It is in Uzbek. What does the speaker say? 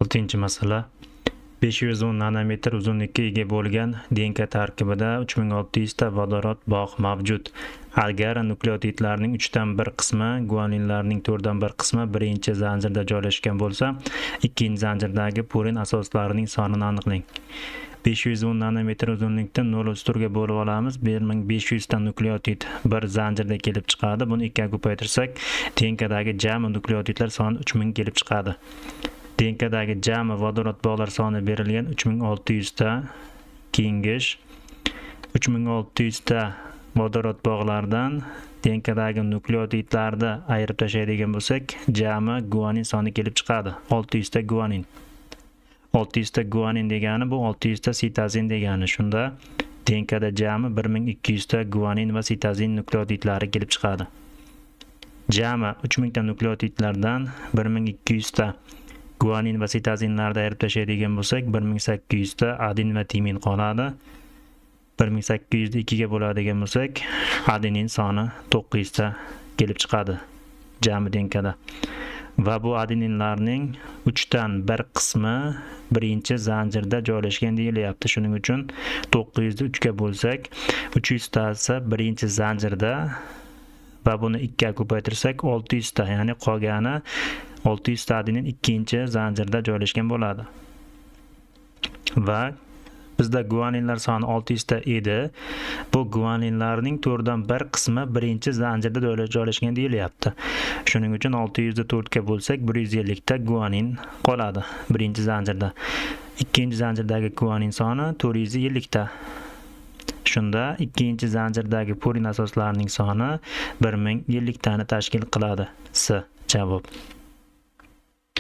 Oltinchi masala. 510 nanometr uzunlikka ega bo'lgan DNK tarkibida 3600 ta vodorod bog' mavjud. Agar nukleotidlarning uchdan bir qismi, guaninlarning to'rtdan bir qismi birinchi zanjirda joylashgan bo'lsa, ikkinchi zanjirdagi purin asoslarining sonini aniqlang. 510 nanometr uzunlikda 0,34 ga bo'lib olamiz. 1500 ta nukleotid bir zanjirda kelib chiqadi. Buni 2 ga ko'paytirsak, DNKdagi jami nukleotidlar soni 3000 kelib chiqadi. DNKdagi jami vodorod bog'lar soni berilgan 3600 ta. Kengish 3600 ta vodorod bog'lardan DNKdagi nukleotidlarni ayirib tashlaydigan bo'lsak, jami guanin soni kelib chiqadi. 600 ta guanin. 600 ta guanin degani bu 600 ta sitozin degani. Shunda DNKda jami 1200 ta guanin va sitozin nukleotidlari kelib chiqadi. Jami 3000 ta nukleotidlardan 1200 ta guanin va sitozinlarni ayirib tashlaydigan bo'lsak, 1800 ta adenin va timin qoladi. 1800 ni 2 ga bo'ladigan bo'lsak, adenin soni 900 ta kelib chiqadi jami DNKda. Va bu adeninlarning 3 dan 1 qismi birinchi zanjirda joylashgan deyilyapti. Shuning uchun 900 ni 3 ga bo'lsak, 300 tasi birinchi zanjirda va buni 2 ga ko'paytirsak 600 ta, ya'ni qolgani 600 ta adenin ikkinchi zanjirda joylashgan bo'ladi. Va bizda guaninlar soni 600 ta edi. Bu guaninlarning 4 dan 1 qismi birinchi zanjirda joylashgan deyilyapti. Shuning uchun 600 ni 4 ga bo'lsak, 150 ta guanin qoladi birinchi zanjirda. Ikkinchi zanjirdagi guanin soni 450 ta. Shunda ikkinchi zanjirdagi purin asoslarining soni 1050 tani tashkil qiladi. S javob.